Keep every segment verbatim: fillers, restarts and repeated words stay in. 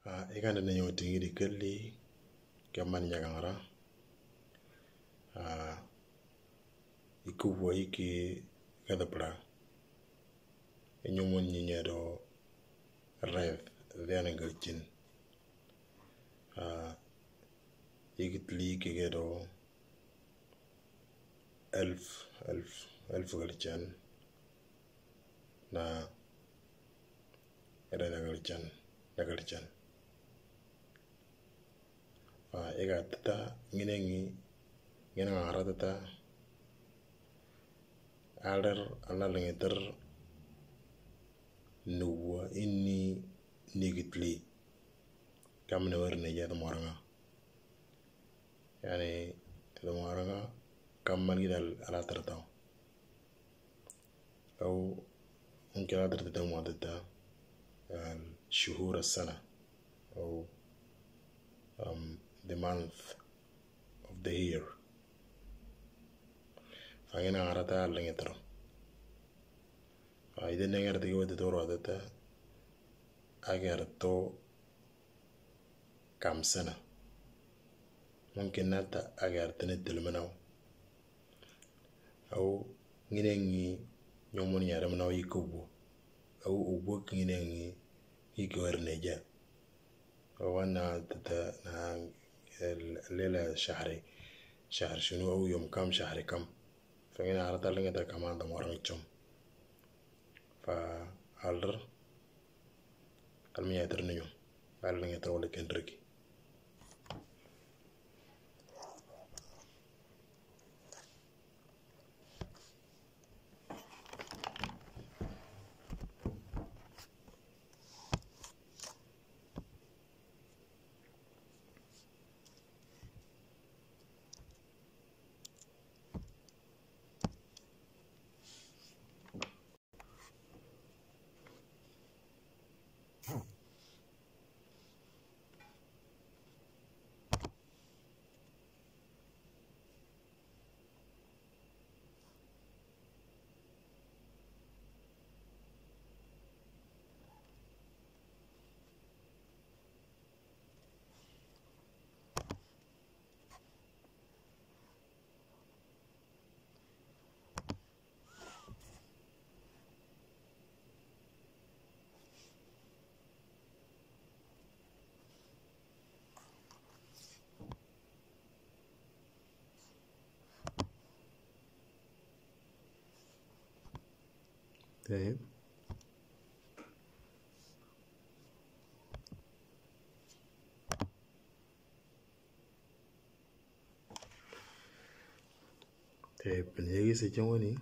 A, i kanda na nyoti ngiri kali, ka man nyagangara. A, i kubwa i ki kadapra. I nyumon nyinya do red, then a galchin. A, i kitli ki gedo elf, elf, elf galchin. Na ere na galchin, na galchin. Fa ega tata ngine ngi, ngine ngara tata. Aler ala lengeter nuwa ini nigitli. Kam ne wer ne jad moranga. Yani, jad moranga kam man gidal ala tertau. Au mungkin ala tertau muadata, al shuhur as-sana. Au, um, the month of the year. Fangina arata lengetro. Fa ide nenger tigi wadi toro adata. Agar to kam sana. Mungkin nata agar tene tilmanau. Au ngine ngi nyomon yara manau yikubu. Au ubu ngine ngi yikuwar neja. Au wana tata na lela shahri. Shahri shunu au yom kam shahri kam. Fangina arata lingeta kamanda morang chom. Fa alder. Kalmi ya terniyo. Alder ngeter wale kendriki. Tayyib. Tayyib, nyegi se chongoni,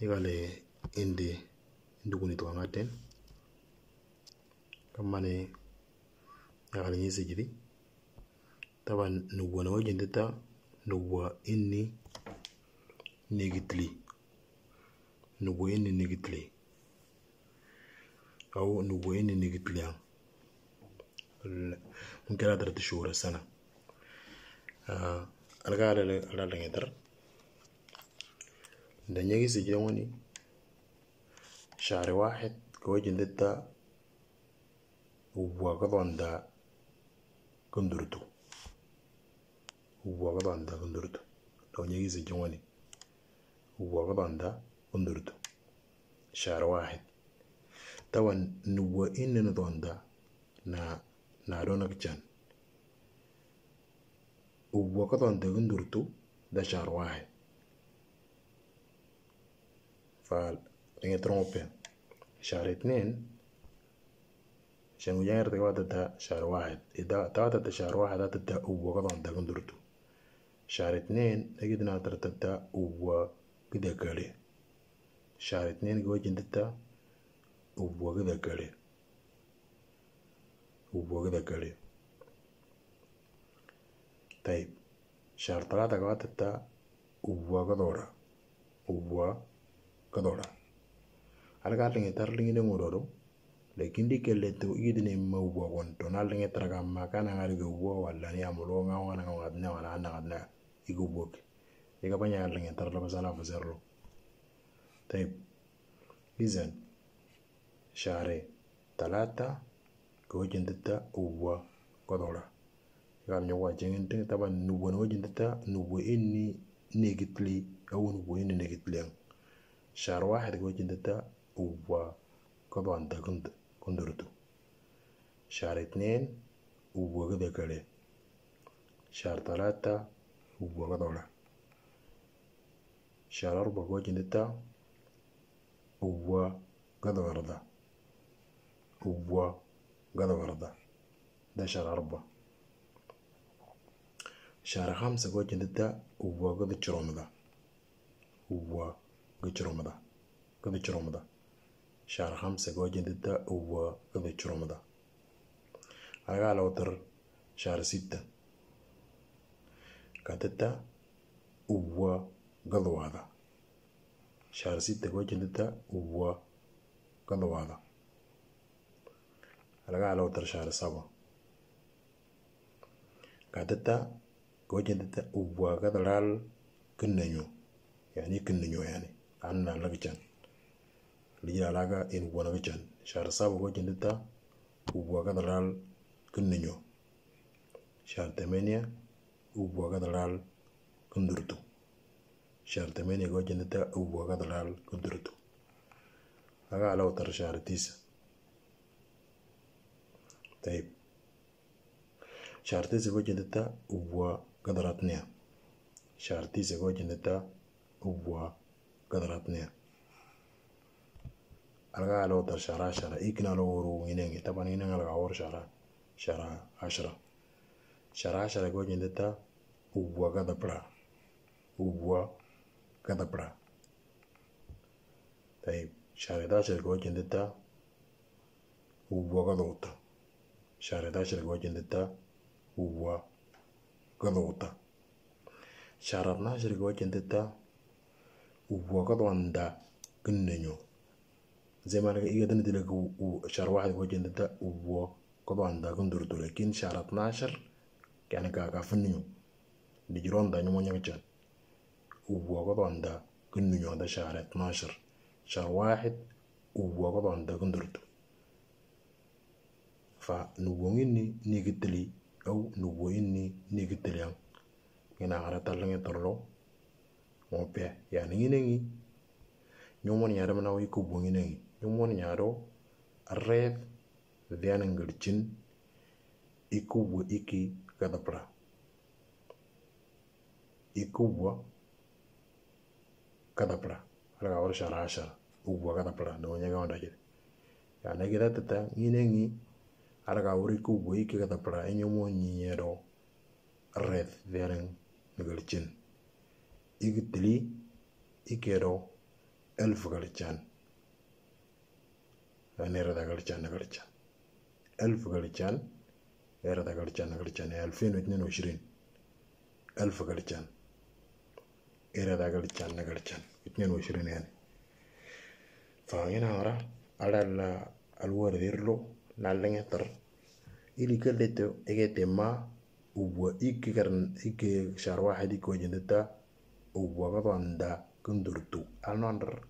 igale indi, indi kuni tuangaten. Kamani, igale nyisi jidi. Taban nubuwa na wajin dita, nubuwa ini nigitli. Nubuwa ini nigitli. Au nubuwa ini nigitli ang. Mungkin ada tu shura sana. Alga ada ada lengeter. Dan nyagi sejauh ni shahri wahid, kawajin dita, ubuwa kadonda kundurtu. Ubuwa kadonda kundurtu. Dau nyagi sejauh ni. Ubuwa kadonda kundurtu. Shahri wahid. Taban nubuwa ini nadonda na, na dona kichan. Ubuwa kadonda kundurtu da shahri wahid. Fa lengeter ngope. Shahri itnin. Shan ujangar tawata ta shahri wahid. Ida tawata ta shahri wahid ata ta ubuwa kadonda kundurtu. Shahri itnin, nagi dina tata ta ubuwa kida kare. Shahri itnin kawajin dita ubuwa kida kare. Ubuwa kida kare. Tayyib. Shahri talata kawata ta ubuwa kadora. Ubuwa kadora. Alga lengeter lingine ngororo. Lakin di kelle tu igidine ma ubuwa konto. Na lengeter kama kana ngari ga ubuwa wala ni amulo nga wana nga wadna wala ana kadna. Igu ubuwa ki. Iga panya lengeter lo basala faserlo. Tayyib. Izan. Shahri talata Kawajintita uwa kadora. Gal nyo wa jengin ting taba nuwa no wajintita nuwa ini negitli au nuwa ini negitliang. Shahar wahid kawajintita uwa kadwanta kundurtu. Shahar itnin uwa kada kale. Shahar talata uwa kadora. Shahar arba kawajintita uwa kada warda. Uwa kada warda. Da shahar arba. Shahar khamsa kawajintita uwa kada chiromda. Uwa kada chiromda. Kada chiromda. Shahar khamsa kawajintita uwa kada chiromda. Alga alotar shahar sita. Katita uwa kada wada. Shahar sita kawajintita uwa kada wada. Alga alotar shahar saba. Katita kawajintita uwa kada lal kinanyo. Yani kinanyo yani. Anna lagchan. Lijira laga in wana gchan. Shahar saba kawajintita uwa kada lal kinanyo. Shahar tamania uwa kada lal kundurtu. Shahar tamania kawajintita uwa kada lal kundurtu. Alga alotar shahar tisa. Taib. Shahar tisa kawajintita uwa kada ratnia. Shahar tisa kawajintita uwa kada ratnia. Alga alotar shahar ashara. Ikna lo uru inengi. Taban inengi alga or shahar. Shahar ashara. Shahar ashara kawajintita uwa kada pra. Uwa kada pra. Taib. Shahar idashar kawajintita uwa kada uta. Shahar idashar kawajintita uwa kada uta. Shahar atnashar kawajintita uwa kada wanda kinanyo. Zai ma alga iga dana dila ka shahar wahid kawajintita uwa kada wanda kundurtu. Lakin shahar atnashar kani ka kafinyo. Dijironda nyo monya gchan. Uwa kada wanda kinanyo da shahar atnashar. Shahar wahid uwa kada wanda kundurtu. Fa nuwa ini negitli au nuwa ini negitliang. Ngina ngara talange torlo. Ngope yani nginengi. Nyomon nyara mana wi kubu nginengi. Nyomon nyaro red dian ngelchin. Ikuwa iki kada pra. Ikuwa kada pra. Alga or shahar ashara. Uwa kada pra. Do nyaga wanda jide. Yani kita tata nginengi. Alga or ikuwa iki kada pra. Enyo mo nyero red dian ngelchin. Igitli ikedo elf galchan. Nera da galchan galchan. Elf galchan. Era da galchan galchan. Elfin wa itnin wa ishrin. Elf galchan. Era da galchan galchan. Itnin wa ishrin yani. Fa ngina ngara ala alwar dirlo nalange tar. Ili kaldeto egete ma uwa iki karan iki shahar wahid iki kawajintita uwa kada wanda kundurtu. Alnondar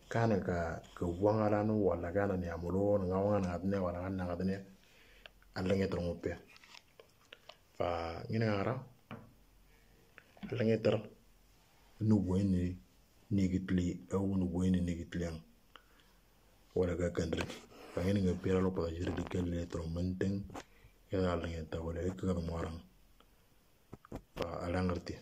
kana ka ka wangalanu wala kana ni amulo nga wangana ngatne wala kana ngatne. Alange tar ngope. Fa ngina ngara alange tar nuwa ini negitli au nuwa ini negitliang. Wala ka kandri. Fa ngina nga pira lo pada jiri dikali tro menteng. Kada alange ta wala ka kada morang. Fa alangarti.